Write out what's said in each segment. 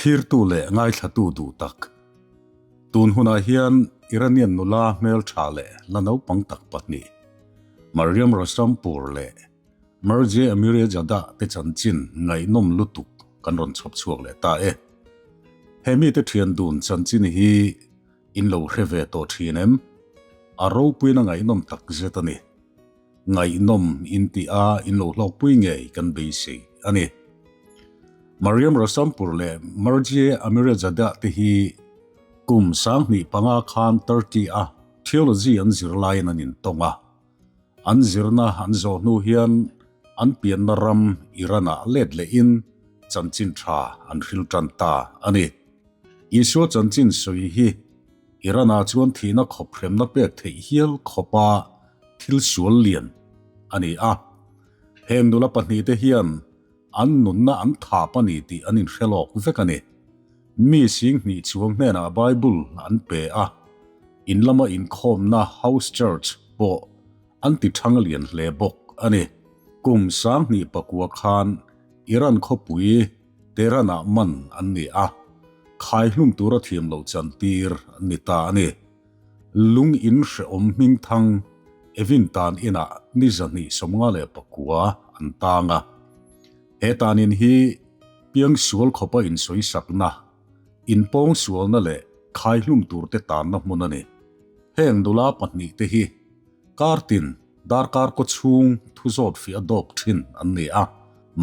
Thlirtu leh ngaithlatu duh tak. Tun hunah hian Iranian nula hmeltha leh la naupang tak pahnih, Maryam Rasampour leh Marzieh Amirizadeh te chanchin ngaihnawm lutuk kan rawn chhawp chhuak leh ta e. He mite thian dun chanchin hi in lo hre ve tawh thin em? A ropuina ngaihnawm tak zet a ni. Ngaihnawm in tih a in lo hlawkpui ngei kan beisei a ni. Maryam Rasampour leh Marzieh Amirizadeh te hi kum 2005 khan Turkey a theology an zir laiin an intawng a. An zirna an zawh hnu hian an pianna ram Iran-ah let lehin chanchin tha an hril tan ta a ni. Isua chanchin sawi hi Iran-ah chuan thihna khawp hremna pek theih hial khawpa thil sual lian a ni a. Heng nula pahnihte hian an nunna an thap a ni tih an inhre lawk vek a ni. Mi 20,000 chuang hnenah Bible an pe a, in lama inkhawmna House Church pawh an ti thang lian hle bawk a ni. Kum 2009 khan Iran khawpui Tehran-ah man an ni a, khaihlum tura thiam loh chantir an ni ta a ni. Lung in hrehawm hmingthang Evin tan inah ni 259 an tang a. He tanin hi piangsual khawpa insawisakna, inpawngsualna leh khaihlum turte tanna hmun a ni. Heng nula pahnihte hi kartin darkar kaw chhung thu zawt fiah a dawp thin an ni a,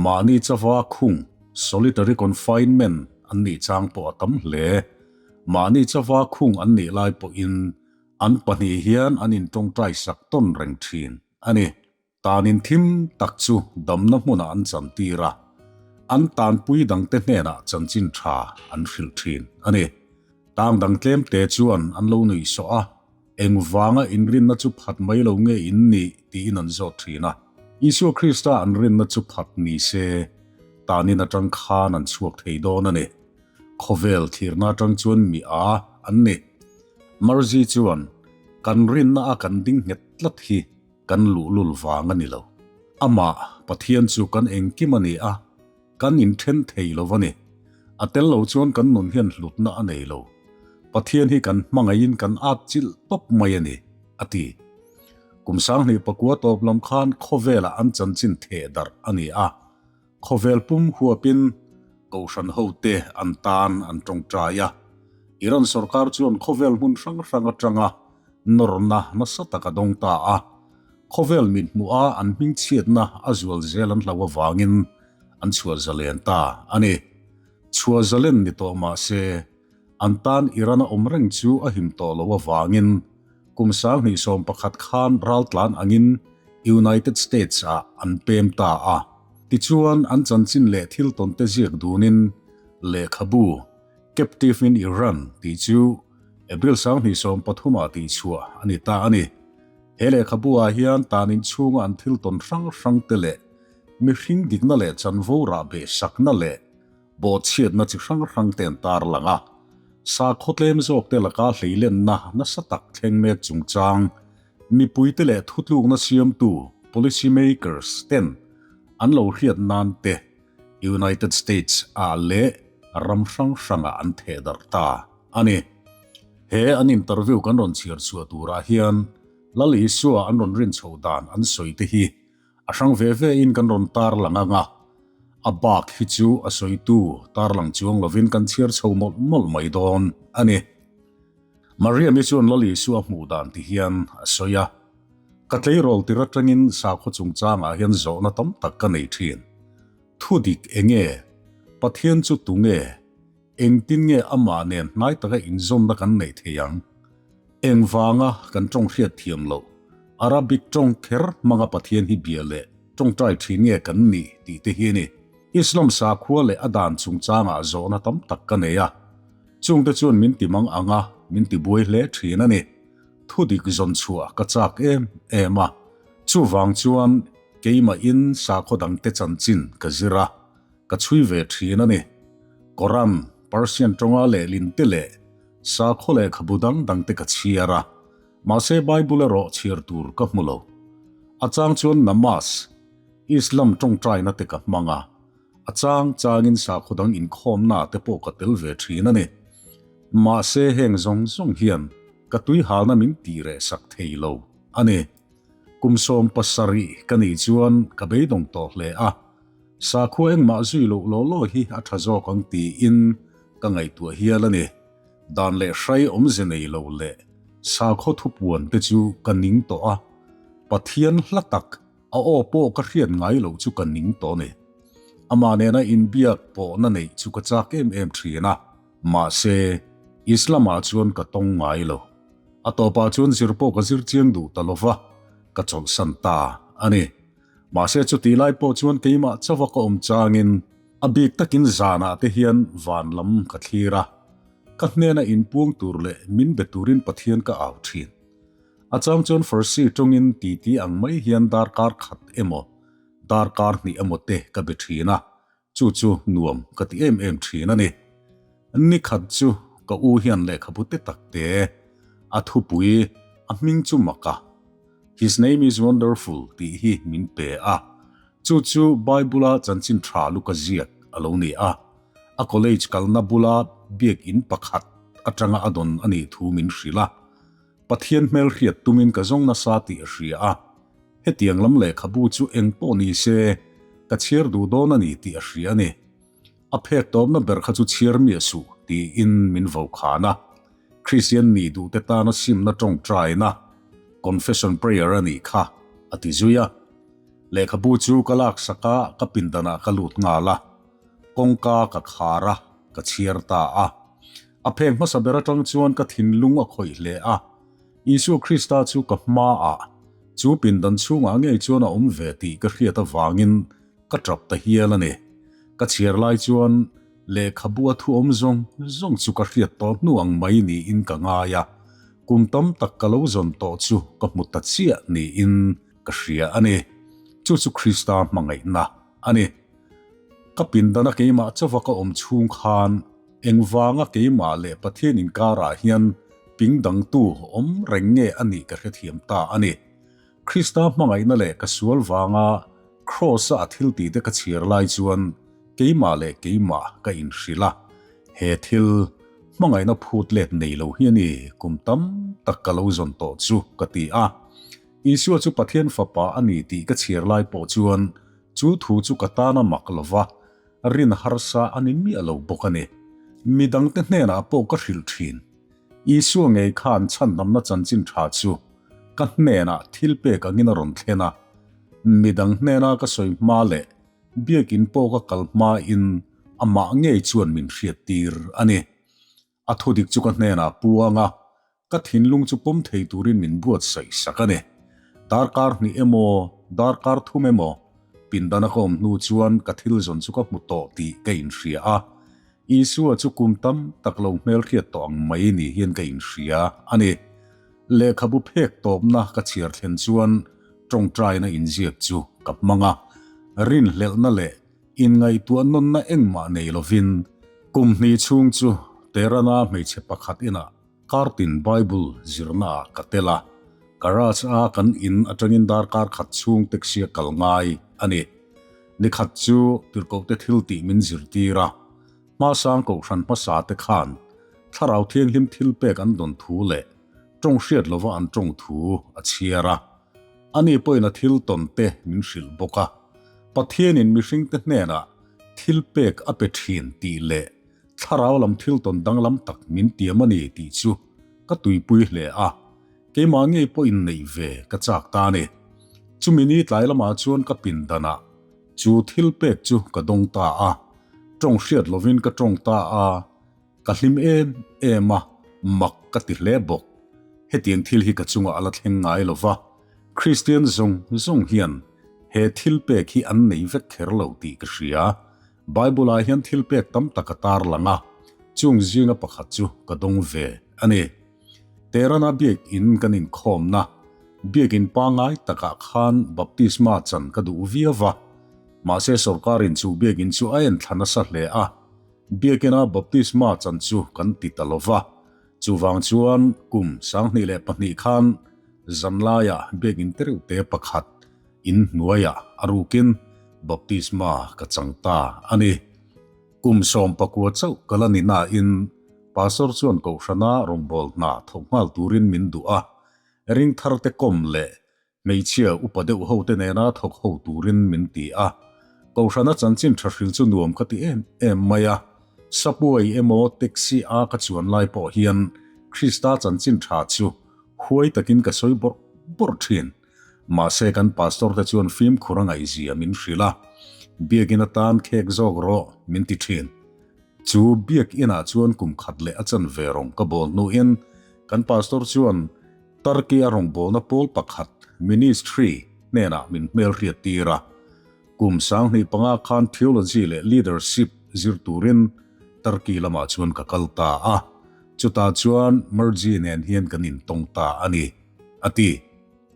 mahni chava khung, solitary confinement, an nih chang pawh a tam hle. Mahni chava khung an nih lai pawhin an pahnih hian an intawngtai sak tawn reng thin a ni. Tanin thim tak chu damna hmunah an chantir a, an tanpui dangte hnenah chanchin tha an hrilh thin a ni. Tang dang tlemte chuan an lo nuih sawh a, engvanga inrinna chu phat mai lo nge in nih tiin an zawt thin a. Isua Krista an rinna chu phat ni se, tanin atang khan an chhuak thei dawn a ni. Khawvel thirna atang chuan mi a an ni. Marzi chuan, Kan rinna a kan ding nghet tlat hi Kan luhlul vang a ni lo. Amah, Pathian chu kan engkim a ni a, kan inthen thei lo a ni. A tel lo chuan kan nun hian hlutna a nei lo. Pathian hi kan hmangaihin kan at chilh tawp mai a ni, a ti. Kum 2009 tawp lam khan khawvelah an chanchin theh darh a ni a. Khawvel pum huapin Kohhran hote an tan an tawngtai a. Iran sorkar chuan khawvel hmun hrang hrang atanga nawrna nasa tak a dawng ta a. Khawvel mithmuh a an hmingchhiatna a zual zel an hlau avangin an chhuah zalen ta a ni. Chhuah zalen ni tawh mah se, an tan Iran a awm reng chu a him tawh lo avangin kum 2011 khan raltlan angin United States ah an pem ta a. Tichuan an chanchin leh thil tawn te ziak dunin lehkhabu Captive in Iran tih chu April 2030 ah tihchhuah a ni ta a ni. He lehkhabu ah hian tan inchhunga an thil tawn hrang hrang te leh mihring dikna leh chanvo rahbeh sakna leh bawhchhiatna chi hrang hrang te an tarlang a. Sakhaw tlem zawk te laka hleilenna nasa tak thleng mek chungchang Mipuite leh thutlukna siamtu, policy makers, ten an lo hriat nan te United States ah leh ram hrang hrangah an theh darh ta a ni. He an interview kan rawn chhiar chhuah turah hian Lal Isua an rawn rin chhoh dan an sawi te hi a hrang ve ve in kan rawn tarlang ang a, a bak hi chu a sawitu tarlang chuang lovin kan chhiar chho mawlh mawlh mai dawn a ni. Mariam-i chuan Lal Isua hmuh dan ti hian a sawi a, Ka tleirawl tir atangin sakhaw chungchangah hian zawhna tam tak ka nei thin. Thu dik enge? Pathian chu tunge? Engtin nge amah nen hnai taka inzawmna kan neih thei ang? Engvanga kan tawng hriat thiam loh? Arabic tawng kher hmanga Pathian hi bia leh tawngtai thin nge kan nih tih te hi a ni. Islam sakhua leh a dan chungchangah zawhna tam tak ka nei a. Chungte chuan min ti mang ang a, min ti buai hle thin a ni. Thu dik zawn chhuah ka chak em em a, chuvang chuan keimahin sakhaw dangte chanchin ka zir a, ka chhui ve thin a ni. Koran, Persian tawnga lehlin te leh sakhaw lehkhabu dang dangte ka chhiar a, mahse Bible erawh chhiar tur ka hmu lo. A chang chuan namaz, Islam tawngtaina te ka hmang a. A chang changin sakhaw dang inkhawmna te pawh ka tel ve thin a ni. Mahse heng zawng zawng hian ka tuihalna min tih reh sak thei lo a ni. Kum 70 ka nih chuan ka beidawng tawh hle a, sakhua engmah zui loh law law hi a tha zawk ang tiin ka ngaihtuah hial a ni. Dan leh hrai awmze nei lo leh sakhaw thupuan te chu ka ning tawh a, Pathian hla tak a aw pawh ka hriat ngai loh chu ka ning tawh a ni. Amah nena inbiak pawhna neih chu ka chak em em thin a, mahse Islam-ah chuan ka tawng ngai lo. A tawpah chuan zir pawh ka zir chiang duh ta lova, ka chawlhsan ta a ni. Mahse chutih lai pawh chuan keimah chauha ka awm changin a bik takin zanah te hian van lam ka thlir a, ka hnena inpuang tur leh min be turin Pathian ka au thin. A chang chuan Farsi tawngin titi ang mai hian darkar khat emaw, darkar hnih emaw te ka be thin a, Chu chu nuam ka ti em em thin a ni. Ni khat chu ka u hian lehkhabu te tak te a thupui a hming chu mak a, His name is wonderful tih hi min pe a. Chu chu Bible-a chanchin tha luka ziak a lo ni a. A college kalna bula biakinn pakhat atanga a dawn a nih thu min hrilh a. Pathian hmelhriat tumin ka zawng nasa tih a hria a. Hetiang lam lehkhabu chu eng pawh ni se, ka chhiar duh dawn a ni tih a hria a ni. A phek tawpna ber kha chu chhiar miah suh tiin min vo khan a. Kristian nih duhte tana simna tawngtaina, confession prayer, a nih kha, a ti zui a. Lehkhabu chu ka laksak a, ka pindanah ka lut nghal a. Kawngka ka khar a, ka chhiar ta a. A phek hmasa ber atang chuan ka thinlung a khawih hle a. Isua Krista chu ka hmaah, chu pindan chhungah ngei chuan a awm ve tih ka hriat avangin ka tap ta hial a ni. Ka chhiar lai chuan lehkhabu a thu awm zawng zawng chu ka hriat tawh hnu ang mai niin ka ngai a, kum tam tak ka lo zawn tawh chu ka hmu ta chiah niin ka hria a ni. Chu chu Krista hmangaihna a ni. Ka pindana keimah chauha ka awm chhung khan Engvanga keimah leh Pathian inkarah hian ping dangtu awm reng nge a nih ka hrethiam ta a ni. Krista hmangaihna leh ka sual vanga Kraws-a a thiltihte ka chhiar lai chuan keimah leh keimah ka inhrilh a, he thil hmangaihna phut let nei lo hi a ni kum tam tak ka lo zawn tawh chu ka ti a. Isua chu Pathian Fapa a ni tih ka chhiar lai pawh chuan chu thu chu ka tan a mak lo va, Rin harsa a ni miah lo bawk a ni. Mi dangte hnenah pawh ka hrilh thin. Isua ngei khan chhandamna chanchin tha chu ka hnenah thil pek angin a rawn thlen a. Mi dang hnena ka sawi hma leh biakin pawh ka kal hmain amah ngei chuan min hriattir a ni. A thudik chu ka hnenah puang a, ka thinlung chu pawm thei turin min buatsaih sak a ni. Darkar hnih emaw, darkar thum emaw, pindana ka awm hnu chuan ka thil zawn chu ka hmu tawh tih ka inhria a. Isua chu kum tam tak lo hmelhriat tawh ang mai ni hian ka inhria a ni. Lehkhabu phek tawpna ka chhiar thlen chuan tawngtaina inziak chu ka hmang a, rinhlelhna leh Inngaihtuah nawnna engmah nei lovin kum hnih chhung chu Tehran-a hmeichhe pakhat inah kartin Bible zirnaah ka tel a. Garage-a kan in atangin darkar khat chhung taxi a kal ngai a ni. Nikhat chu tirhkohte thil tih min zirtir a, hmasang kohhran hmasa te khan Thlarau Thianghlim thil pek an dawn thu leh tawng hriat lova an tawng thu a chhiar a. Ani pawhin a thil tawn te min hrilh bawk a. Pathianin mihringte hnenah thil pek a pe thin tih leh thlarau lam thil tawn danglam tak min tiam a ni tih chu ka tuipui hle a, keimah ngei pawhin neih ve ka chak ta a ni. Chumi ni tlai lamah chuan ka pindanah chu thil pek chu ka dawng ta a, tawng hriat lovin ka tawng ta a, Ka hlim em em a, mak ka ti hle bawk. Hetiang thil hi ka chungah a la thleng ngai lo va, Kristian zawng zawng hian he thil pek hi an nei vek kher lo tih ka hria. Bible-ah hian thil pek tam tak a tar lang a, chung zinga pakhat chu ka dawng ve a ni. Tehran-a biakin kan inkhawmna, biakin pangngai takah khan baptisma chan ka duh viau va, mahse sorkarin chu biakin chu a enthla nasa hle a, Biakina baptisma chan chu kan ti ta lo va, chuvang chuan kum 2002 khan zanlaiah biakin tereuhte pakhat in hnuaiah a rukin Baptisma ka chang ta a ni. Kum 19 chauh ka la ni nain Pastor chuan Kohhrana rawngbâwl hna thawk nghal turin min duh a, ring tharte kawm leh Hmeichhia upa deuh ho te nena thawk ho turin min ti a, Kohhrana chanchin tha hril chu nuam ka ti em em mai a. Subway emaw taxi a ka chuan lai pawh hian Krista chanchin tha chu huai takin ka sawi bawrh bawrh thin. Mahse kan pastor te chuan fimkhur a ngaihzia min hrilh a, Biakin atan khek zawk rawh min ti thin. Chu biakin ah chuan kum khat leh a chanve rawng ka bawl hnuin kan pastor chuan Turkey a rawngbawlna pawl pakhat, ministry, hnenah min hmelhriat tir a. Kum 2005 khan Theology leh Leadership zir turin Turkey lamah chuan ka kal ta a, chutah chuan Margie nen hian kan intawng ta a ni, a ti.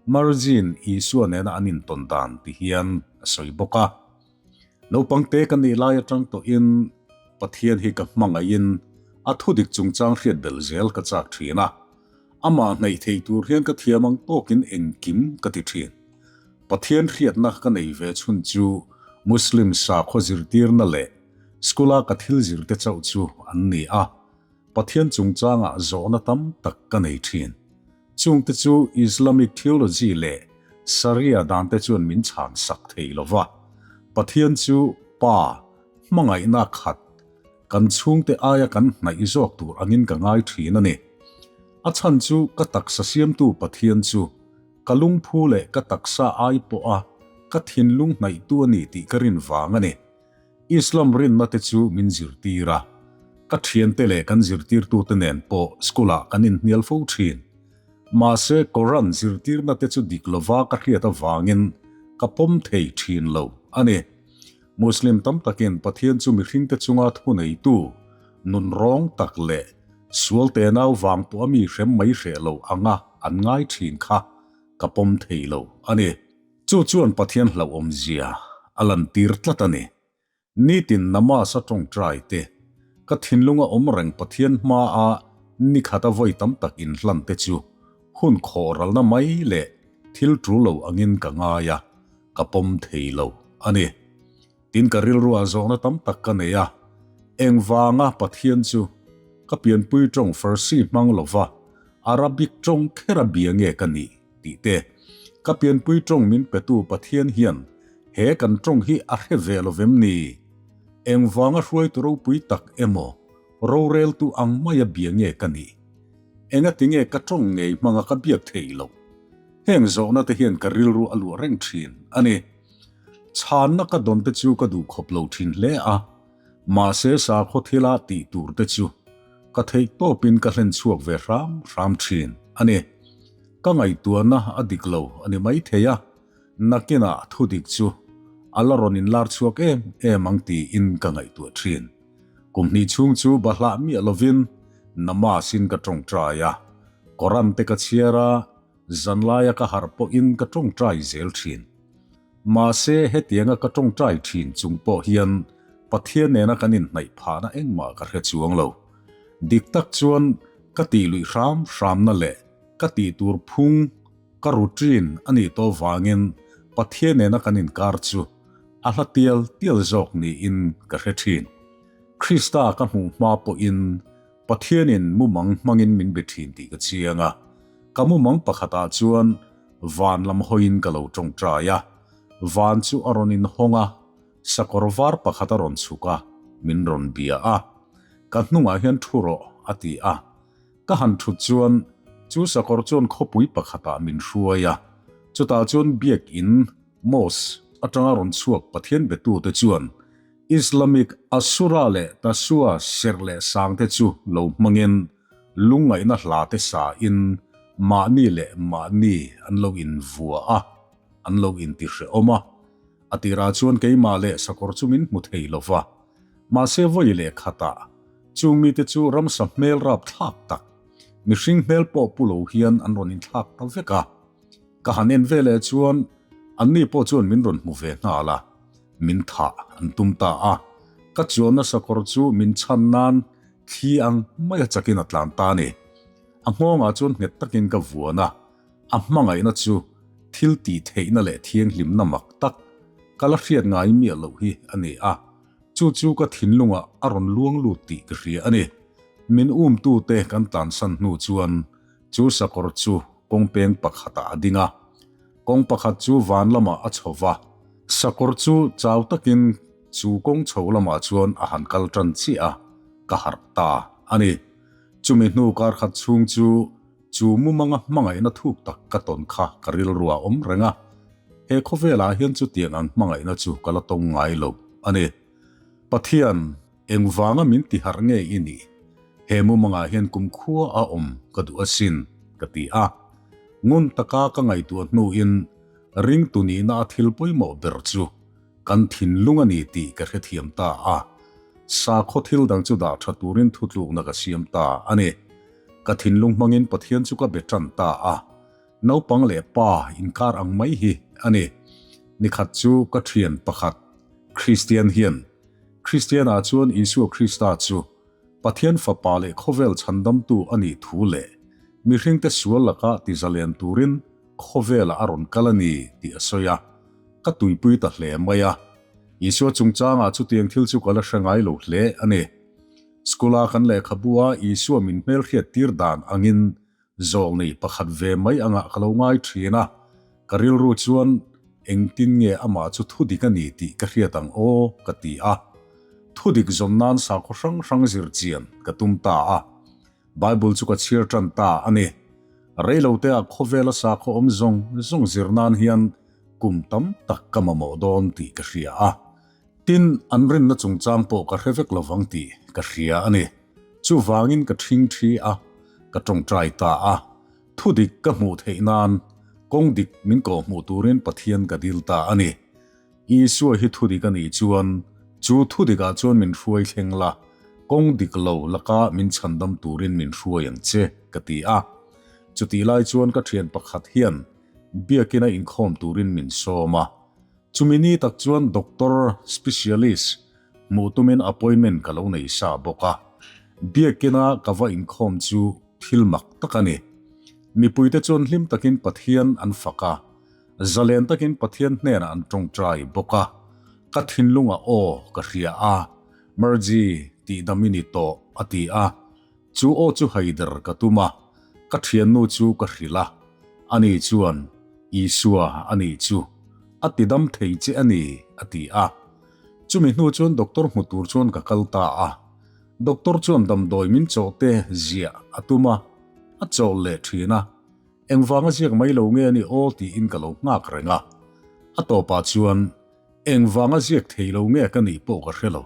Margie-in Isua nena an intawn dan ti hian a sawi bawk a. Naupang te ka nih lai atang tawhin Pathian hi ka hmangaihin a thudik chungchang hriat belh zel ka chak thin a. Amah hnaih thei tur hian ka thiam ang tawkin engkim ka ti thin. Pathian hriatna ka nei ve chhun chu Muslim sakhaw zirtirna leh school-a ka thil zirte chauh chu an ni a. Pathian chungchangah zawhna tam tak ka nei thin. Chungte chu Islamic theology leh Sharia dante chuan min chhan sak thei lo va. Pathian chu Pa, hmangaihna khat, kan chhungte aia kan hnaih zawk tur angin ka ngai thin a ni. A chhan chu ka taksa siamtu Pathian chu ka lungphu leh ka taksa ai pawha ka thinlung hnaihtu a ni tih ka rin vang a ni. Islam rinna te chu min zirtir a, ka thiante leh kan zirtirtute nen pawh school-ah kan inhnial fo thin. Mahse Koran zirtirna te chu dik lova ka hriat avangin ka pawm thei thin lo a ni. Muslim tam takin Pathian chu mihringte chunga thuneitu, nunrawng tak leh sual tenau vang pawh a mi hrem mai hreh lo anga an ngai thin kha ka pawm thei lo a ni. Chu chuan Pathian hlauhawmzia a lantir tlat a ni. Nitin namaz a tawngtai te, ka thinlunga awm reng Pathian hmaa nikhat a vawi tam tak inhlan te chu hun khawhralna mai leh thil tul lo angin ka ngai a, ka pawm thei lo a ni. Tin ka rilruah zawhna tam tak ka nei a, engvanga Pathian chu ka pianpui tawng Farsi hmang lova Arabic tawng khera bia nge ka nih? Tih te, ka pianpui tawng min petu Pathian hian he kan tawng hi a hre ve lo vem ni? Engvanga hruaitu ropui tak emaw roreltu ang maia bia nge ka nih? Engatinge ka tawng ngei hmanga ka biak theih loh? Heng zawhna te hian ka rilru a luah reng thin a ni. Chhanna ka dawn te chu ka duh khawp lo thin hle a, mahse sakhaw thila tih tur te chu ka theih tawpin ka hlen chhuak ve hram hram thin a ni. Ka ngaihtuahna a dik lo a ni maithei a, nakinah thu dik chu a la rawn inlar chhuak em em ang tiin ka ngaihtuah thin. Kum hnih chhung chu bahlah miah lovin namaz-in ka tawngtai a, Koran te ka chhiar a, zanlaia ka harh pawhin ka tawngtai zel thin. Mahse, hetianga ka tawngtai thin chung pawh hian Pathian nena kan inhnaih phahna engmah ka hre chuang lo. Dik tak chuan ka tih luih hram hramna leh ka tih tur phung ka routine a nih tawh vangin Pathian nena kan inkar chu a hla tial tial zawk niin ka hre thin. Krista ka hmuh hma pawhin Pathianin mumang hmangin min be thin tih ka chiang a. Ka mumang pakhatah chuan van lam hawiin ka lo tawngtai a. Van chu a rawn inhawng a, sakawr var pakhat a rawn chhuk a, min rawn bia a. Ka hnungah hian thu rawh, a ti a. Ka han thut chuan chu sakawr chuan khawpui pakhatah min hruai a. Chutah chuan biakin, mosque, atanga rawn chhuak Pathian betute chuan Islamic Asura leh Tasua serh leh sangte chu lo hmangin lungngaihna hlate sain mahni leh mahni an lo invua a, an lo intihrehawm a. A tirah chuan keimah leh sakawr chu min hmu thei lo va. Mahse vawi leh khatah chung mite chu ramsa hmel rapthlak tak, mihring hmel pawh pu lo hian an rawn inthlak ta vek a. Ka han en ve leh chuan anni pawh chuan min rawn hmu ve nghal a, min thah an tum ta a. Ka chuanna sakawr chu min chhan nan thli ang maia chakin a tlan ta a ni. A nghawngah chuan nghet takin ka vuan a, a hmangaihna chu thil tih theihna leh thianghlimna mak tak. Ka la hriat ngai miah loh hi a ni a, chu chu ka thinlungah a rawn luang lut tih ka hria a ni. Min umtute kan tlansan hnu chuan chu sakawr chu kawng peng pakhatah a ding a, kawng pakhat chu van lamah a chho va, sakawr chu chau takin chu kawng chho lamah chuan a han kal tan chiah a, ka harh ta a ni. Chumi hnu kar khat chhung chu Chu mumanga hmangaihna thuk tak ka tawn kha ka rilru a awm reng a, he khawvelah hian chutiang ang hmangaihna chu ka la tawng ngai lo a ni. Pathian, engvanga min ti harh nge i nih? He mumangah hian kumkhua a awm ka duh asin, ka ti a. Ngun taka ka ngaihtuah hnuin ringtu nihna a thil pawimawh ber chu kan thinlung a ni tih ka hrethiam ta a, sakhaw thil dang chu dah tha turin thutlukna ka siam ta a ni. Ka thinlung hmangin Pathian chu ka be tan ta a, naupang leh pa inkar ang mai hi a ni. Nikhat chu ka thian pakhat, Kristian hian, Kristianah chuan Isua Krista chu Pathian Fapa leh khawvel chhandamtu a nih thu leh mihringte sual laka tizalen turin khawvelah a rawn kal a ni tih a sawi a, ka tuipui ta hle mai a. Isua chungchangah chutiang thil chu ka la hre ngai lo hle a ni. School-a kan lehkhabu a Isua min hmelhriat tir dan angin zawlnei pakhat ve mai angah ka lo ngai thin a, ka rilru chuan engtin nge amah chu thudik a ni tih ka hriat ang aw ka ti a. Thudik zawn nan sakhaw hrang hrang zir chian ka tum ta a. Bible chu ka chhiar tan ta a ni. Reiloteah khawvela sakhaw awm zawng zawng zir nan hian kum tam tak ka mamawh dawn tih ka hria a. Tin, an rinna chungchang pawh ka hre vek lovang tih ka hria a ni. Chuvangin ka ṭhing ṭhi a, ka ṭawngṭai ta a. Thudik ka hmuh theih nan kawng dik min kawhhmuh turin Pathian ka dil ta a ni. Isua hi thudik a nih chuan chu thudikah chuan min hruai thleng la, kawng dik lo laka min chhandam turin min hruai ang che, ka ti a. Chutih lai chuan ka ṭhian pakhat hian biakina inkhawm turin min sawm a. Chumi ni tak chuan doctor specialist hmuh tumin appointment ka lo nei sa bawk a, biakina ka va inkhawm chu thil mak tak a ni. Mipuite chuan hlim takin Pathian an fak a, zalen takin Pathian hnenah an tawngtai bawk a, ka thinlungah aw ka hria a, Margie, tihdam i ni tawh a ti a, Chu aw chu haider ka tum a, ka thiannu chu ka hrilh a, ani chuan, Isua a nih chu, a ti dam thei che a ni, a ti a. Chumi hnu chuan doctor hmu tur chuan ka kal ta a. Doctor chuan damdawi min chawh te ziah a tum a, a chawlh leh thin a. Engvanga ziak mai lo nge a nih aw tiin ka lo nghak reng a. A tawpah chuan Engvanga ziak thei lo nge ka nih pawh ka hre lo.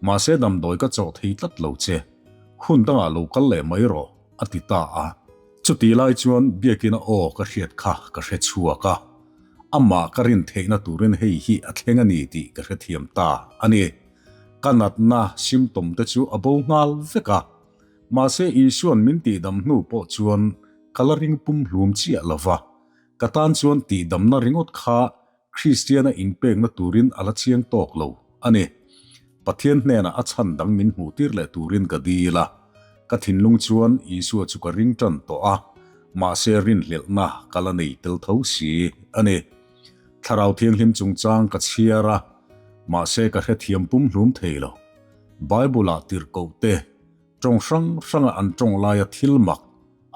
Mahse damdawi ka chawh thei tlat lo che. Hun dangah lo kal leh mai rawh, a ti ta a. Chutih lai chuan biakina aw ka hriat kha ka hre chhuak a. Amah ka rin theihna turin hei hi a thleng a ni tih ka hrethiam ta a ni. Ka natna symptom te chu a bo nghal vek a. Mahse Isua'n min tihdam hnu pawh chuan ka la ring pumhlum chiah lo va. Ka tan chuan tihdamna ringawt kha Kristiana inpekna turin a la chiang tawk lo a ni. Pathian hnenah a chhan dang min hmuhtir leh turin ka dil a. Ka thinlung chuan Isua chu ka ring tan tawh a, mahse rinhlelhna ka la nei tel tho si a ni. Thlarau Thianghlim chungchang ka chhiar a, mahse ka hrethiam pumhlum thei lo. Bible-ah tirhkoh te, tawng hrang hranga an tawng laia thil mak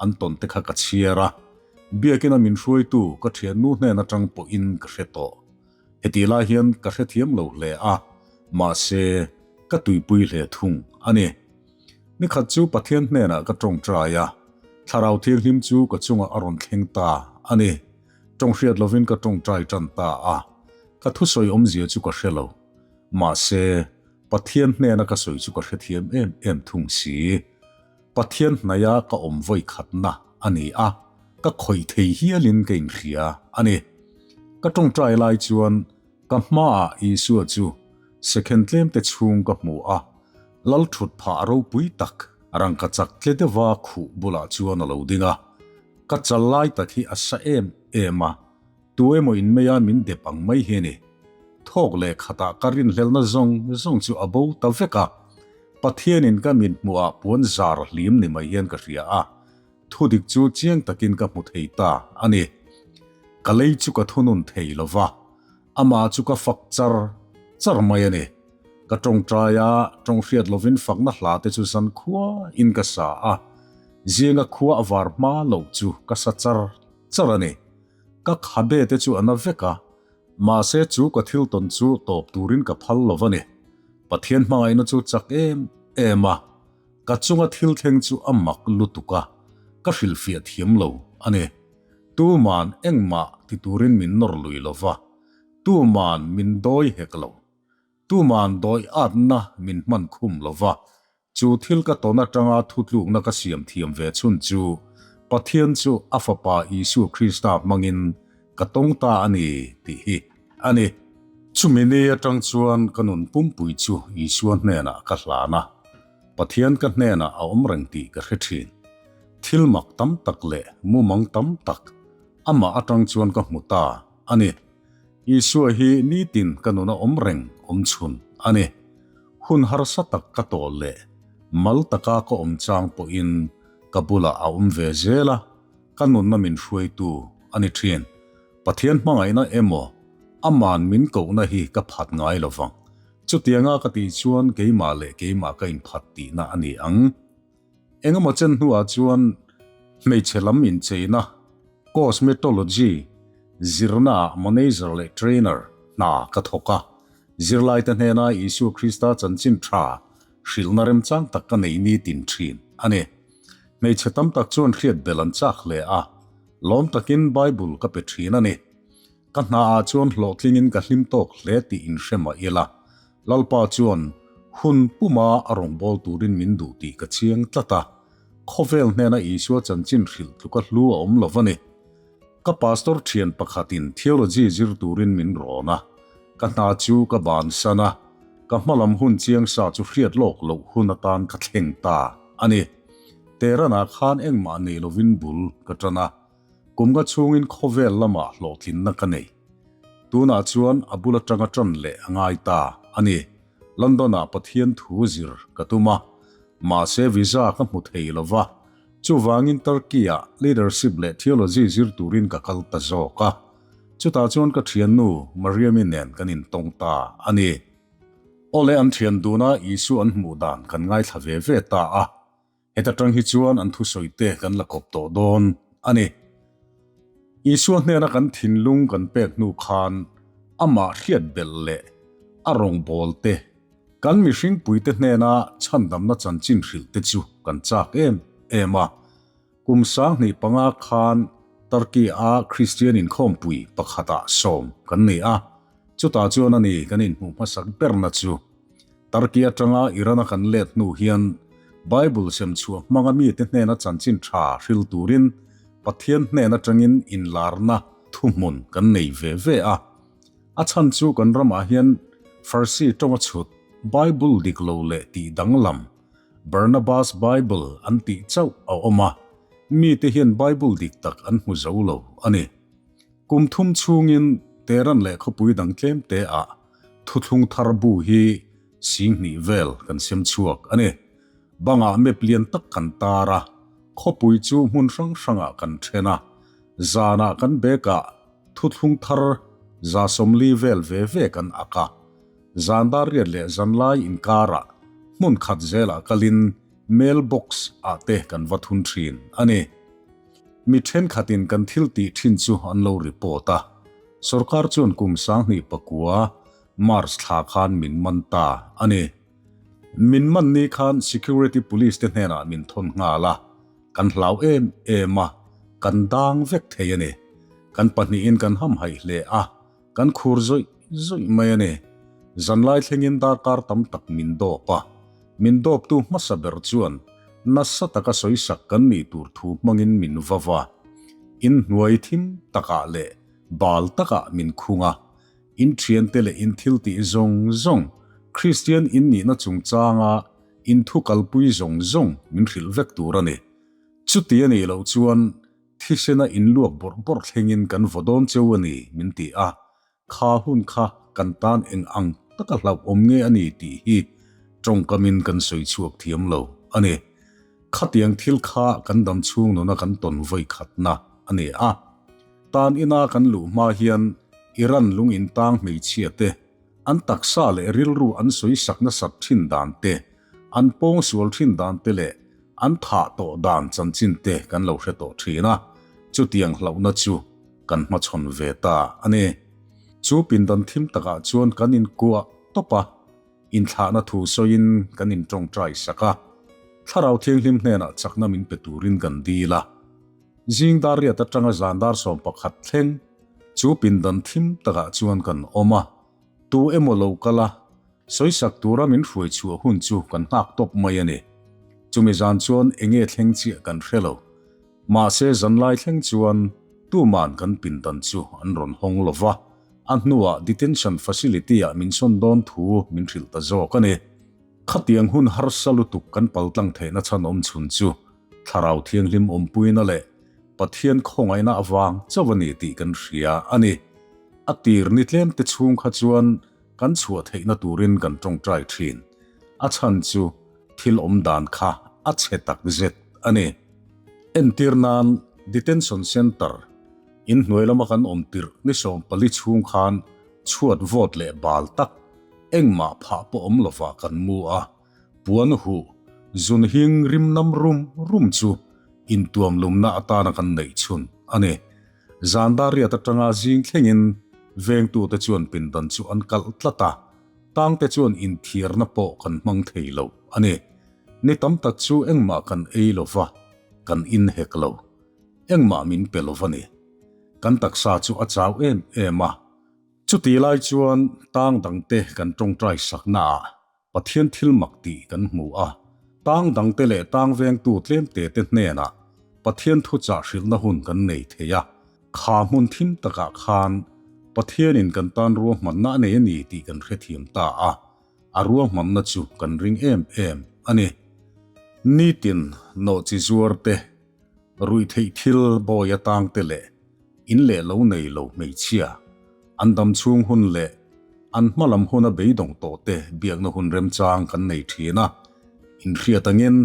an tawn te kha ka chhiar a, biakina min hruaitu ka thiannu hnen atang pawhin ka hre tawh. Hetih lai hian ka hrethiam lo hle a, mahse ka tuipui hle thung a ni. Nikhat chu Pathian hnenah ka tawngtai a, Thlarau Thianghlim chu ka chungah a rawn thleng ta a ni. Tawng hriat lovin ka tawngtai tan ta a, ka thusawi awmzia chu ka hre lo. Mahse, Pathian hnena ka sawi chu ka hrethiam em em thung si. Pathian hnaia ka awm vawi khatna a ni a, ka khawih thei hialin ka inhria a ni. Ka tawngtai lai chuan ka hmaah Isua chu second tlemte chhung ka hmu a, lal thut phah ropui tak rangkachak tle deuha khuh bulah chuan a lo ding a. Ka chal lai tak hi a sa em em a, Tu emaw in meia min dep ang mai hi a ni. Thawk leh khatah ka rinhlelhna zawng zawng chu a bo ta vek a. Pathianin ka mit hmuhah puan zar hlim ni mai hian ka hria a. Thudik chu chiang takin ka hmu thei ta a ni. Ka lei chu ka thunun thei lo va. Amah chu ka fak char char mai a ni. Ka tawngtai a, tawng hriat lovin fakna hla te chu zan khua in ka sa a, zinga khua a var hma loh chu ka sa char char a ni. Ka khabe te chu a na vek a, mahse chu ka thil tawn chu tawp turin ka phal lo a ni. Pathian hmangaihna chu chak em em a, ka chunga thil thleng chu a mak lutuk a, ka hrilhfiah thiam lo a ni. Tuman engmah ti turin min nawr lui lo va, tuman min dawi hek lo. Tuman dawi atna min hman khum lo va, chu thil ka tawn atanga thutlukna ka siam thiam ve chhun chu Pathian chu a Fapa Isua Krista hmangin ka tawng ta a ni tih hi a ni. Chumi ni atang chuan ka nun pumpui chu Isua hnenah ka hlan a, Pathian ka hnenah a awm reng tih ka hre thin. Thil mak tam tak leh mumang tam tak amah atang chuan ka hmu ta a ni. Isua hi nitin ka nuna awm reng awm chhun a ni. Hun harsa tak ka tawh leh mal taka ka awm chang pawhin ka bulah a awm ve zel a, ka nunna min hruaitu a ni thin. Pathian hmangaihna emaw aman min kohna hi ka phat ngai lo vang. Chutianga ka tih chuan keimah leh keimah ka inphat tihna a ni ang. Engemaw chen hnuah chuan hmeichhe lam incheina, cosmetology, zirnaah manager leh trainer hna ka thawk a. Zirlaite hnena Isua Krista chanchin tha hrilhna remchang tak ka nei nitin thin a ni. Hmeichhe tam tak chuan hriat belh an chak hle a, lawm takin Bible ka pe thin a ni. Ka hnaah chuan hlawhtlingin ka hlim tawk hle tih inhre mah ila, Lalpa chuan hun puma a rawngbâwl turin min duh tih ka chiang tlat a, khawvel hnena Isua chanchin hrilh tluka hlu a awm lo va ni. Ka pastor thian pakhatin theology zir turin min rawn a, ka hna chu ka bansan a, ka hmalam hun chiang sa chu hriat lawk loh hun atan ka thleng ta a ni. Tehranah khan engmah nei lovin bul ka tan a. Kum nga chhungin khawvel lamah hlawhtlinna ka nei. Tunah chuan a bul atanga tan leh a ngai ta a ni. London-ah Pathian thu zir ka tum a, mahse visa ka hmu thei lo va, chuvangin Turkey-ah leadership leh theology zir turin ka kal ta zawk a. Chutah chuan ka thiannu Mariam-i nen kan intawng ta a ni. Awle an thian duna Isua an hmuh dan kan ngaithla ve ve ta a. Heta tang hi chuan an thusawi te kan la kawp tawh dawn a ni. Isua hnena kan thinlung kan pek hnu khan amah hriat belh leh a rawngbâwl te, kan mihringpuite hnena chhandamna chanchin hrilh te chu kan châk em em a. Kum 15 khan Turkey-a Kristian inkhawmpui pakhatah sawm kan ni a, chutah chuan a ni kan inhmuh hmasak berna chu. Turkey atanga Iran-a kan let hnu hian Bible sem chhuah hmanga mite hnena chanchin tha hril turin Pathian hnen atangin inlarna thuhmun kan nei ve ve a. A chhan chu kan ramah hian Farsi tawnga chhut Bible dik lo leh tih danglam Barnabas Bible an tih chauh a awm a, mite hian Bible dik tak an hmu zo lo a ni. Kum thum chhungin Tehran leh khawpui dang tlemte ah Thuthlung thar bu hi 20,000 vel kan sem chhuak a ni. Bangah map lian tak kan tar a, khawpui chu hmun hrang hrangah kan then a. Zanah kan bag-ah thuthlung thar 40 vel ve ve kan ak a. Zan dar riat leh zanlai inkarah hmun khat zelah kalin mail box ah te kan va thun thin a ni. Mi thenkhatin kan thil tih thin chu an lo report a. Sorkar chuan kum 2009 March thla khan min man ta a ni. Min man ni khan Security Police te hnenah min thawn nghal a, kan hlau em em a, kan dang vek thei a ni. Kan pahnihin kan hamhaih hle a, kan khur zawih zawih mai a ni. Zanlai thlengin darkar tam tak min dawp a, min dawptu hmasa ber chuan nasa taka sawisak kan nih tur thu hmangin min va va. Inhnuai thim takah leh bal takah min khung a, in thiante leh in thil tih zawng zawng, Kristian in nihna chungchanga in thu kalpui zawng zawng min hrilh vek tur a ni. Chuti a nih loh chuan thisena in luak bawrh bawrh thlengin kan vaw dawn cheu a ni, min ti a. Kha hun kha kan tan eng ang taka hlauhawm nge a ni tih hi tawngkamin kan sawi chhuak thiam lo a ni. Khatiang thil kha kan dam chhung nuna kan tawn vawi khatna a ni a. Tan ina kan luh hma hian Iran lung in tang hmeichhia te, an taksa leh rilru an sawi sak nasat thin dan te, an pawng sual thin dan te leh an thah tawh dan chanchin te kan lo hre tawh thin a, chutiang hlauhna chu kan hmachhawn ve ta a ni. Chu pindan thim takah chuan kan inkuah tawp a, inthlahna thu sawiin kan intawngtai sak a, Thlarau Thianghlim hnenah chakna min pe turin kan dil a. Zing dar riat atanga zan dar 11 thleng chu pindan thim takah chuan kan awm a, tu emaw lo kal a, sawisak tura min hruai chhuah hun chu kan nghak tawp mai a ni. Chumi zan chuan enge thleng chiah kan hre lo. Mahse zanlai thleng chuan tuman kan pindan chu an rawn hawng lo va, a hnuah detention facility-ah min sawn dawn thu min hrilh ta zawk a ni. Khatiang hun harsa lutuk kan paltlang theihna chhan awm chhun chu Thlarau Thianghlim awmpuina leh Pathian khawngaihna avang chauh a ni tih kan hria a ni. A tir ni tlem te chhung kha chuan kan chhuah theihna turin kan tawngtai thin. A chhan chu thil awm dan kha a chhe tak zet a ni. Entir nan Detention Centre in hnuai lama kan awm tirh ni 14 chhung khan chhuat vawt leh bal tak engmah phah pawh awm lovah kan mu a. Puan huh zun hing rim nam rum rum chu intuam lumna atana kan neih chhun a ni. Zan dar riat atanga zing thlengin vengtute chuan pindan chu an kalh tlat a, tangte chuan inthiarna pawh kan hmang thei lo a ni. Ni tam tak chu engmah kan ei lo va, kan inhek lo. Engmah min pe lo va ni. Kan taksa chu a chau em em a. Chutih lai chuan tang dangte kan tawngtai saknaah Pathian thil mak tih kan hmu a, tang dangte leh tang vengtu tlemte te hnenah Pathian thuchah hrilhna hun kan nei thei a, kha hmun thim takah khan Pathianin kan tan ruahmanna a nei a ni tih kan hrethiam ta a, a ruahmanna chu kan ring em em a ni. Nitin nawhchi zuar te, ruihtheih thil bawi atangte leh in leh lo nei lo hmeichhia, an dam chhung hun leh an hma lam huna beidawng tawh te biakna hun remchang kan nei thin a. Inhriat angin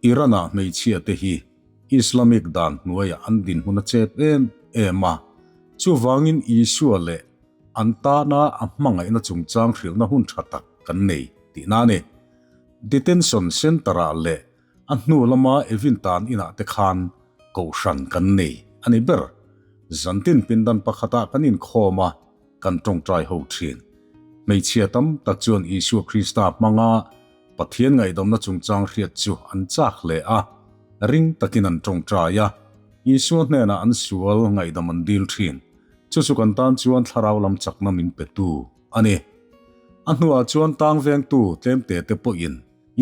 Iran-ah hmeichhia te hi Islamic dan hnuaiah an dinhmun a chep em em a, chuvangin Isua leh an tana a hmangaihna chungchang hrilhna hun tha tak kan nei tihna a ni. Detention Centre-ah leh A hnu lama Evin tan inah te khan kohhran kan nei a ni ber. Zantin pindan pakhatah kan inkhawm a, kan tawngtai ho thin. Hmeichhia tam tak chuan Isua Krista hmanga Pathian ngaihdamna chungchang hriat chu an chak hle a, ring takin an tawngtai a, Isua hnenah an sual ngaihdam an dil thin. Chu chu kan tan chuan thlarau lam chakna min petu a ni. A hnuah chuan tang vengtu tlemte te pawhin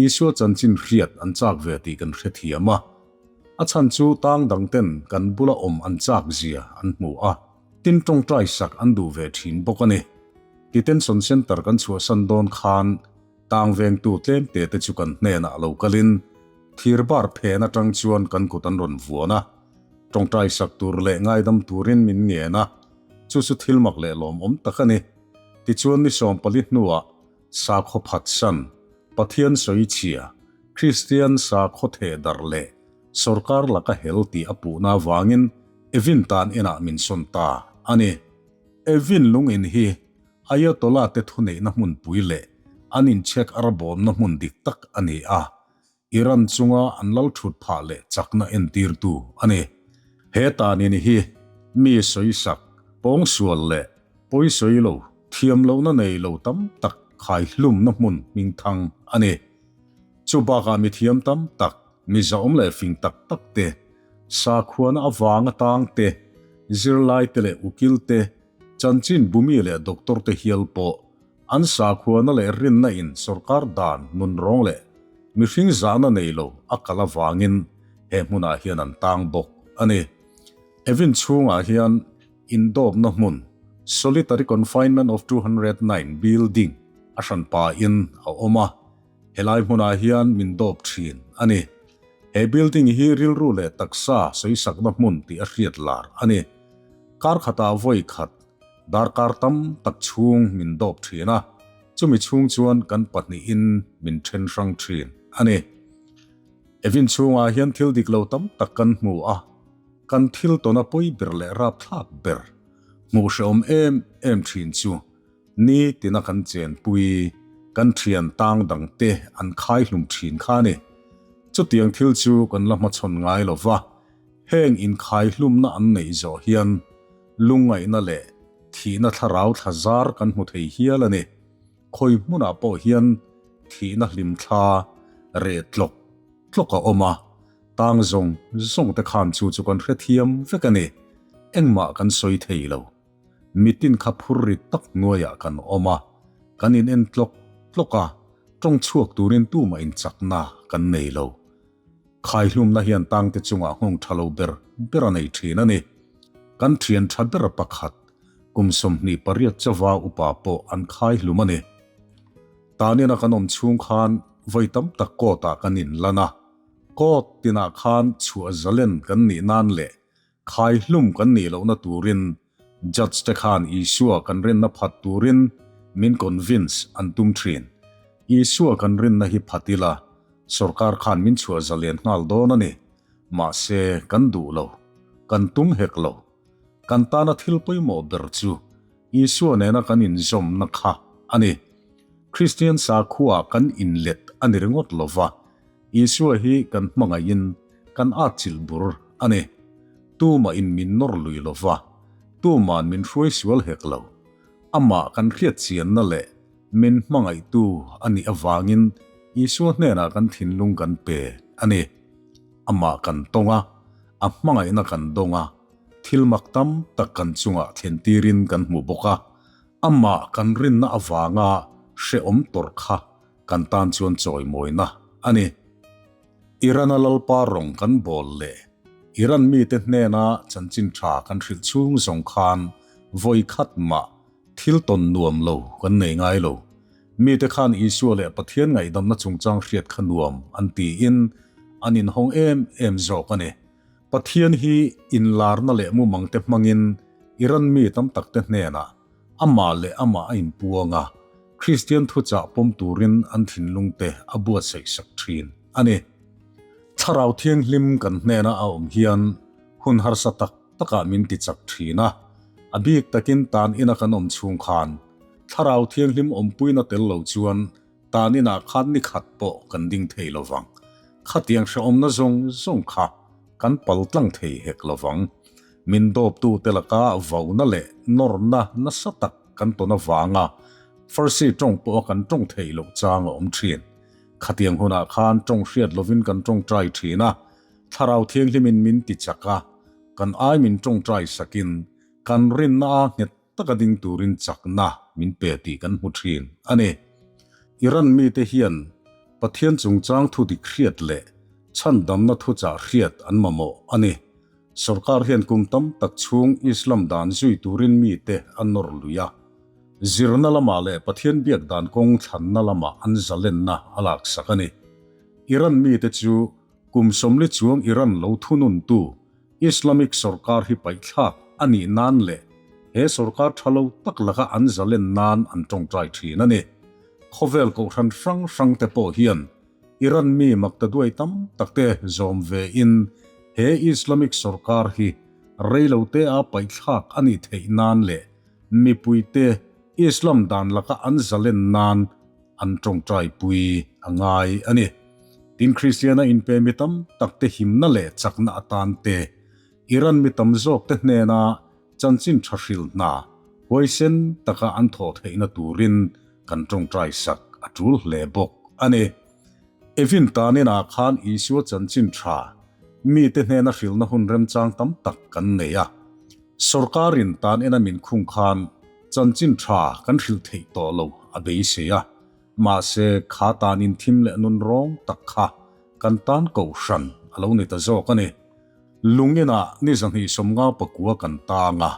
Isua chanchin hriat an chak ve tih kan hrethiam a, a chhan chu tang dangten kan bula awm an chak zia an hmu a, tin tawngtai sak an duh ve thin bawk a ni. Detention Centre kan chhuahsan dawn khan tang vengtu tlemte te chu kan hnenah lo kalin thir bar phen atang chuan kan kut an rawn vuan a, tawngtai sak tur leh ngaidam turin min ngen a, chu chu thil mak leh lawmawm tak a ni. Tichuan ni 14 hnuah Sakhaw phatsan, Pathian sawichhia, Kristian sakhaw thehdarh leh sorkar laka hel tih a puhna avangin Evin tan inah min sawn ta a ni. Evin lungin hi Ayatollah te thuneihna hmunpui leh an inchhek arbawmna hmun dik tak a ni a, Iran chunga an lal thut phah leh chakna entirtu a ni. He tanin hi mi sawisak, pawngsual leh pawisawi lo, thiam lohna nei lo tam tak khaihlumna hmun hmingthang a ni. Chu bakah mi thiam tam tak, mi zahawm leh fing tak tak te, sakhuana avanga tang te, zirlai te leh ukil te, chanchin bumi leh doctor te hial pawh An sakhuana leh rinna in sorkar dan nunrawng leh mihring zahna nei lo a kal avangin he hmunah hian an tang bawk a ni. Evin chhungah hian indawpna hmun, Solitary Confinement of 209 Building, a hranpa in a awm a, helai hmunah hian min dawp thin a ni. He building hi rilru leh taksa sawisakna hmun tih a hriat lar a ni. Kar khatah vawi khat Darkar tam tak chhung min dawp thin a, chumi chhung chuan kan pahnihin min then hrang thin a ni. Evin chhungah hian thil dik lo tam tak kan hmu a, kan thil tawna pawi ber leh rapthlak ber. Hmuh hrehawm em em thin chu ni tina kan chenpui, kan thian tang dangte an khai hlum thin kha a ni. Chutiang thil chu kan la hmachhawn ngai lo va, heng inkhai hlumna an neih zawh hian lungngaihna leh thihna thlarau thla zar kan hmu thei hial a ni. Khawi hmunah pawh hian thihna hlimthla reh tlawk tlawk a awm a, tang zawng zawng te khan chu chu kan hrethiam vek a ni. Engmah kan sawi thei lo. Mitin kha phur rit tak hnuaiah kan awm a, kan in en tlawk tlawk a, tawng chhuak turin tumah inchakna kan nei lo. Khaihlumna hian tangte chungah nghawng tha lo ber ber a nei thin a ni. Kan thian tha ber pakhat, kum 28 chauva upa pawh an khaihlum a ni. Tanina kan awm chhung khan vawi tam tak court ah kan inlan a, court tinah khan chhuah zalen kan nih nan leh Khaihlum kan nih lohna turin Judge te khan Isua kan rinna phat turin min convince an tum thin. Isua kan rinna hi phat ila, sorkar khan min chhuah zalen nghal dawn a ni. Mahse, kan duh lo. Kan tum hek lo. Kan tana thil pawimawh ber chu Isua nena kan inzawmna kha a ni. Kristian sakhua kan inlet a ni ringawt lo va, Isua hi kan hmangaihin kan atchilh bur a ni. Tumahin min nawr lui lo va, tuma'n min hruai sual hek lo. Amah kan hriatchianna leh min hmangaihtu a nih avangin Isua hnenah kan thinlung kan pe a ni. Amah kan tawng a, a hmangaihna kan dawng a, thil mak tam tak kan chungah thlentirin kan hmu bawk a. Amah kan rinna avanga hrehawm tawrh kha kan tan chuan chawimawina a ni. Iran-a Lalpa rawng kan bawl leh Iran mite hnena chanchin tha kan hrilh chhung zawng khan vawi khat mah thil tawn nuam lo kan nei ngai lo. Mite khan Isua leh Pathian ngaihdamna chungchang hriat kha nuam an tiin an inhawng em em zawk a ni. Pathian hi inlarna leh mumangte hmangin Iran mi tam takte hnenah Amah leh amah a inpuang a, Kristian thuchah pawm turin an thinlungte a buatsaih sak thin a ni. Thlarau Thianghlim kan hnena a awm hian hun harsa tak takah min ti chak thin a, a bik takin tan ina kan awm chhung khan Thlarau Thianghlim awmpuina tel lo chuan tan inah khan ni khat pawh kan ding thei lo vang. Khatiang hrehawmna zawng zawng kha kan pal tlang thei hek lo vang. Min dawptute laka vauna leh nawrna nasa tak kan tawn avanga Farsi tawng pawha kan tawng theih loh chang a awm thin. Khatiang hunah khan tawng hriat lovin kan tawngtai thin a, Thlarau Thianghlimin min ti chak a, kan ai min tawngtai sakin kan rinna a nghet taka ding turin chakna min pe tih kan hmu thin a ni. Iran mite hian Pathian chungchang thu dik hriat leh chhandamna thuchah hriat an mamawh a ni. Sorkar hian kum tam tak chhung Islam dan zui turin mite a nawr lui a. Zirna lamah leh Pathian biak dan kawng thlanna lamah an zalenna a laksak a ni. Iran mite chu kum 40 chuang Iran lo thununtu Islamic sorkar hi paihthlak a nih nan leh he sorkar tha lo tak laka an zalen nan an tawngtai thin a ni. Khawvel kohhran hrang hrang te pawh hian Iran mi maktaduai tam tak te zawm ve in he Islamic sorkar hi reilote a paihthlak a nih theih nan leh mipui te Islam dan laka an zalen nan an tawngtai pui a ngai a ni. Tin Kristiana inpe mi tam tak te himna leh chakna atan te, Iran mi tam zawk te hnena chanchin tha hrilh hna huaisen taka an thawh theihna turin kan tawngtai sak a tul hle bawk a ni. Evin taninah khan Isua chanchin tha mite hnena hrilhna hun remchang tam tak kan nei a. Sorkarin tanina min khung khan chanchin tha kan hrilh theih tawh lo a beisei a. Mahse, kha tanin thim leh nun rawng tak kha kan tan kohhran a lo ni ta zawk a ni. Lung inah ni 259 kan tang a,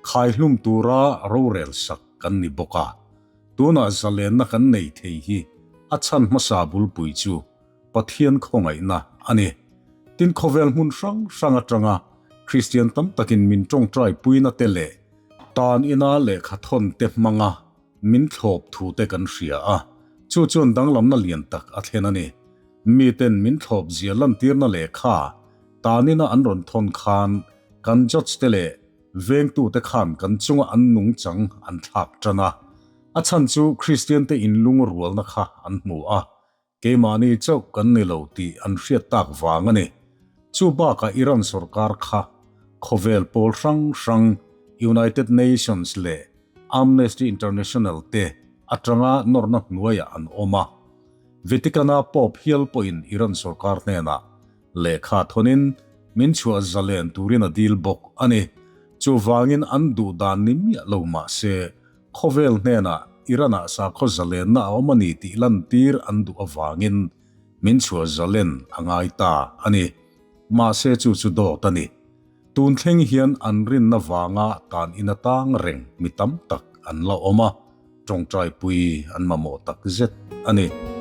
khaihlum tura rorel sak kan ni bawk a. Tunah zalenna kan nei thei hi a chhan hmasa bulpui chu Pathian khawngaihna a ni. Tin khawvel hmun hrang hrang atanga Kristian tam takin min tawngtai puina te leh tan ina lehkha thawn te hmanga min thlawp thu te kan hria a, chu chuan danglamna lian tak a thlen a ni. Miten min thlawp zia lantirna lehkha tan ina an rawn thawn khan kan judge te leh. Vengtute khan kan chunga an nungchang an thlak tan a. A chhan chu Kristiante inlungrualna kha an hmu a, keimahni chauh kan ni lo tih an hriat tak vang a ni. Chu bakah Iran sorkar kha khawvel pawl hrang hrang United Nations leh Amnesty International te atanga nawrna hnuaiah an awm a. Vatican-a Pope hial pawhin Iran sorkar hnenah Lehkha thawnin min chhuah zalen turin a dil bawk a ni. Chuvangin an duh dan ni miah lo mah se, khawvel hnenah Iran-ah sakhaw zalenna a awm a ni tih lantir an duh avangin min chhuah zalen a ngai ta a ni. Mahse chu chu dawt a ni. Tun thleng hian an rinna vanga tan in atang reng mi tam tak an la awm a, tawngtaipui an mamawh tak zet a ni.